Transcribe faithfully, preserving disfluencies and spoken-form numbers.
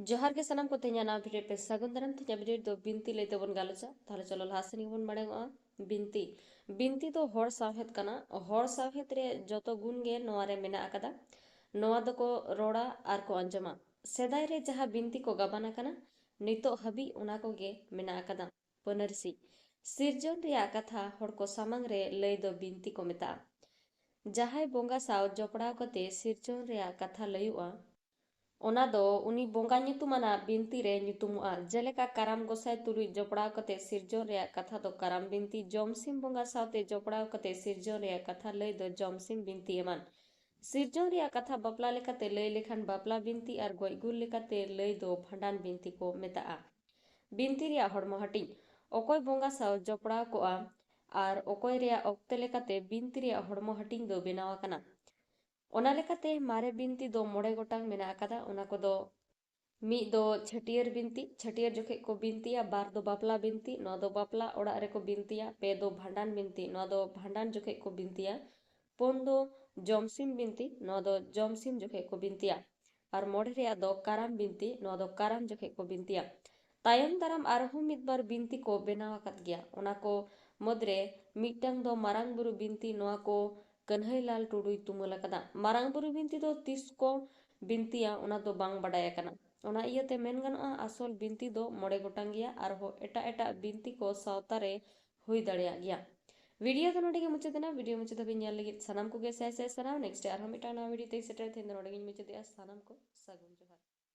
ᱡᱚᱦᱟᱨ ᱜᱮ ᱥᱟᱱᱟᱢ ᱠᱚ, ᱛᱮᱦᱮᱧᱟᱜ ᱱᱟᱣᱟ video ᱨᱮ ᱯᱮ ᱥᱟᱹᱜᱩᱱ ᱫᱟᱨᱟᱢ᱾ ᱛᱮᱦᱮᱧᱟᱜ video ᱨᱮᱫᱚ ᱵᱤᱱᱛᱤ ᱞᱟᱹᱭ ᱛᱮᱵᱚᱱ ᱜᱟᱞᱚᱪᱟ᱾ ᱛᱟᱦᱞᱮ ᱪᱚᱞᱚ ᱞᱟᱦᱟ ᱥᱮᱱ ᱜᱮᱵᱚᱱ ᱢᱟᱲᱟᱝᱚᱜᱼᱟ᱾ ᱵᱤᱱᱛᱤ᱾ ᱵᱤᱱᱛᱤ ᱫᱚ ᱦᱚᱲ ᱥᱟᱶᱦᱮᱫ ᱠᱟᱱᱟ᱾ ᱦᱚᱲ ᱥᱟᱶᱦᱮᱫ ᱨᱮ ᱡᱚᱛᱚ ᱜᱩᱱ ᱜᱮ ᱱᱚᱣᱟ ᱨᱮ ᱢᱮᱱᱟᱜ ᱟᱠᱟᱫᱟ᱾ ᱱᱚᱣᱟ ᱫᱚᱠᱚ ᱨᱚᱲᱟ ᱟᱨ ᱠᱚ ᱟᱸᱡᱚᱢᱟ᱾ ᱥᱮᱫᱟᱭ ᱨᱮ ᱡᱟᱦᱟᱸ ᱵᱤᱱᱛᱤ ᱠᱚ ᱜᱟᱵᱟᱱ ᱟᱠᱟᱱᱟ, ᱱᱤᱛᱚᱜ ᱦᱟᱹᱵᱤᱡ ᱚᱱᱟ ᱠᱚᱜᱮ ᱢᱮᱱᱟᱜ ᱟᱠᱟᱫᱟ᱾ ᱯᱟᱹᱱᱟᱨᱥᱤ᱾ ᱥᱤᱨᱡᱚᱱ ᱨᱮᱭᱟᱜ ᱠᱟᱛᱷᱟ ᱦᱚᱲ ᱠᱚ ᱥᱟᱢᱟᱝ ᱨᱮ ᱞᱟᱹᱭ ᱫᱚ ᱵᱤᱱᱛᱤ ᱠᱚ ᱢᱮᱛᱟᱜᱼᱟ᱾ ᱡᱟᱦᱟᱸᱭ ᱵᱚᱸᱜᱟ ᱥᱟᱶ ᱡᱚᱯᱲᱟᱣ ᱠᱟᱛᱮ ᱥᱤᱨᱡᱚᱱ ᱨᱮᱭᱟᱜ ᱠᱟᱛᱷᱟ ᱞᱟᱹᱭᱚᱜᱼᱟ, ᱚᱱᱟ ᱫᱚ ᱩᱱᱤ ᱵᱚᱸᱜᱟ ᱧᱩᱛᱩᱢᱟᱱᱟᱜ ᱵᱤᱱᱛᱤ ᱨᱮ ᱧᱩᱛᱩᱢᱚᱜᱼᱟ᱾ ᱡᱮᱞᱮᱠᱟ, ᱠᱟᱨᱟᱢ ᱜᱚᱸᱥᱟᱭ ᱛᱩᱞᱩᱡ ᱡᱚᱯᱲᱟᱣ ᱠᱟᱛᱮ ᱥᱤᱨᱡᱚᱱ ᱨᱮᱭᱟᱜ ᱠᱟᱛᱷᱟ ᱫᱚ ᱠᱟᱨᱟᱢ ᱵᱤᱱᱛᱤ, ᱡᱚᱢᱥᱤᱢ ᱵᱚᱸᱜᱟ ᱥᱟᱶᱛᱮ ᱡᱚᱯᱲᱟᱣ ᱠᱟᱛᱮ ᱥᱤᱨᱡᱚᱱ ᱨᱮᱭᱟᱜ ᱠᱟᱛᱷᱟ ᱞᱟᱹᱭ ᱫᱚ ᱡᱚᱢᱥᱤᱢ ᱵᱤᱱᱛᱤ ᱮᱢᱟᱱ᱾ ᱥᱤᱨᱡᱚᱱ ᱨᱮᱭᱟᱜ ᱠᱟᱛᱷᱟ ᱵᱟᱯᱞᱟ ᱞᱮᱠᱟᱛᱮ ᱞᱟᱹᱭ ᱞᱮᱠᱷᱟᱱ ᱵᱟᱯᱞᱟ ᱵᱤᱱᱛᱤ ᱟᱨ ᱜᱚᱡ ᱜᱩᱨ ᱞᱮᱠᱟᱛᱮ ᱞᱟᱹᱭ ᱫᱚ ᱵᱷᱟᱸᱰᱟᱱ ᱵᱤᱱᱛᱤ ᱠᱚ ᱢᱮᱛᱟᱜᱼᱟ᱾ ᱵᱤᱱᱛᱤ ᱨᱮᱭᱟᱜ ᱦᱚᱲᱢᱚ ᱦᱟᱹᱴᱤᱧ᱾ ᱚᱠᱚᱭ ᱵᱚᱸᱜᱟ ᱥᱟᱶ ᱡᱚᱯᱲᱟᱣ ᱠᱚᱜᱼᱟ ᱟᱨ ᱚᱠᱚᱭ ᱨᱮᱭᱟᱜ ᱚᱠᱛᱮ ᱞᱮᱠᱟᱛᱮ ᱵᱤᱱᱛᱤ ᱨᱮᱭᱟᱜ ᱦᱚᱲᱢᱚ ᱦᱟᱹᱴᱤᱧ ᱫᱚ ᱵᱮᱱᱟᱣ ᱟᱠᱟᱱᱟ᱾ ᱚᱱᱟ ᱞᱮᱠᱟᱛᱮ ᱢᱟᱨᱮ ᱵᱤᱱᱛᱤ ᱫᱚ ᱢᱚᱬᱮ ᱜᱚᱴᱟᱝ ᱢᱮᱱᱟᱜ ᱟᱠᱟᱫᱟ᱾ ᱚᱱᱟ ᱠᱚᱫᱚ ᱢᱤᱫ ᱫᱚ ᱪᱷᱟᱹᱴᱭᱟᱹᱨ ᱵᱤᱱᱛᱤ, ᱪᱷᱟᱹᱴᱭᱟᱹᱨ ᱡᱚᱠᱷᱮᱡ ᱠᱚ ᱵᱤᱱᱛᱤᱭᱟ᱾ ᱵᱟᱨ ᱫᱚ ᱵᱟᱯᱞᱟ ᱵᱤᱱᱛᱤ, ᱱᱚᱣᱟ ᱫᱚ ᱵᱟᱯᱞᱟ ᱚᱲᱟᱜ ᱨᱮᱠᱚ ᱵᱤᱱᱛᱤᱭᱟ᱾ ᱯᱮ ᱫᱚ ᱵᱷᱟᱸᱰᱟᱱ ᱵᱤᱱᱛᱤ, ᱱᱚᱣᱟ ᱫᱚ ᱵᱷᱟᱸᱰᱟᱱ ᱡᱚᱠᱷᱮᱡ ᱠᱚ ᱵᱤᱱᱛᱤᱭᱟ᱾ ᱯᱩᱱ ᱫᱚ ᱡᱚᱢᱥᱤᱢ ᱵᱤᱱᱛᱤ, ᱱᱚᱣᱟ ᱫᱚ ᱡᱚᱢᱥᱤᱢ ᱡᱚᱠᱷᱮᱡ ᱠᱚ ᱵᱤᱱᱛᱤᱭᱟ᱾ ᱟᱨ ᱢᱚᱬᱮ ᱨᱮᱭᱟᱜ ᱫᱚ ᱠᱟᱨᱟᱢ ᱵᱤᱱᱛᱤ, ᱱᱚᱣᱟ ᱫᱚ ᱠᱟᱨᱟᱢ ᱡᱚᱠᱷᱮᱡ ᱠᱚ ᱵᱤᱱᱛᱤᱭᱟ᱾ ᱛᱟᱭᱚᱢ ᱫᱟᱨᱟᱢ ᱟᱨᱦᱚᱸ ᱢᱤᱫ ᱵᱟᱨ ᱵᱤᱱᱛᱤ ᱠᱚ ᱵᱮᱱᱟᱣ ᱟᱠᱟᱫ ᱜᱮᱭᱟ᱾ ᱚᱱᱟ ᱠᱚ ᱢᱩᱫᱽᱨᱮ ᱢᱤᱫᱴᱟᱝ ᱫᱚ ᱢᱟᱨᱟᱝ ᱵᱩᱨᱩ ᱵᱤᱱᱛᱤ, ᱱᱚᱣᱟ ᱠᱚ ᱠᱟᱹᱱᱦᱟᱹᱭᱞᱟᱞ ᱴᱩᱰᱩᱭ ᱛᱩᱢᱟᱹᱞ ᱟᱠᱟᱫᱟ᱾ ᱢᱟᱨᱟᱝ ᱵᱩᱨᱩ ᱵᱤᱱᱛᱤ ᱫᱚ ᱛᱤᱥ ᱠᱚ ᱵᱤᱱᱛᱤᱭᱟ, ᱚᱱᱟ ᱫᱚ ᱵᱟᱝ ᱵᱟᱰᱟᱭ ᱟᱠᱟᱱᱟ᱾ ᱚᱱᱟ ᱤᱭᱟᱹᱛᱮ ᱢᱮᱱ ᱜᱟᱱᱚᱜᱼᱟ, ᱟᱥᱚᱞ ᱵᱤᱱᱛᱤ ᱫᱚ ᱢᱚᱬᱮ ᱜᱚᱴᱟᱝ ᱜᱮᱭᱟ᱾ ᱟᱨᱦᱚᱸ ᱮᱴᱟᱜ ᱮᱴᱟᱜ ᱵᱤᱱᱛᱤ ᱠᱚ ᱥᱟᱶᱛᱟ ᱨᱮ ᱦᱩᱭ ᱫᱟᱲᱮᱭᱟᱜ ᱜᱮᱭᱟ᱾ ᱵᱷᱤᱰᱤᱭᱳ ᱫᱚ ᱱᱚᱰᱮ ᱜᱮ ᱢᱩᱪᱟᱹᱫ ᱮᱱᱟ᱾ ᱵᱷᱤᱰᱤᱭᱳ ᱢᱩᱪᱟᱹᱫ ᱫᱷᱟᱹᱵᱤᱡ ᱧᱮᱞ ᱞᱟᱹᱜᱤᱫ ᱥᱟᱱᱟᱢ ᱠᱚᱜᱮ ᱥᱟᱭ ᱥᱟᱭ ᱥᱟᱨᱦᱟᱣ᱾ ᱱᱮᱠᱥᱴ ᱟᱨᱦᱚᱸ ᱢᱤᱫᱴᱟᱝ ᱱᱟᱣᱟ ᱵᱷᱤᱰᱤᱭᱳ ᱛᱮᱧ ᱥᱮᱴᱮᱨ᱾ ᱛᱮᱦᱮᱧ ᱫᱚ ᱱᱚᱰᱮ ᱜᱤᱧ ᱢᱩᱪᱟᱹᱫᱮᱜᱼᱟ᱾ ᱥᱟᱱᱟᱢ ᱠᱚ ᱥᱟᱹᱜᱩᱱ ᱡᱚᱦᱟᱨ᱾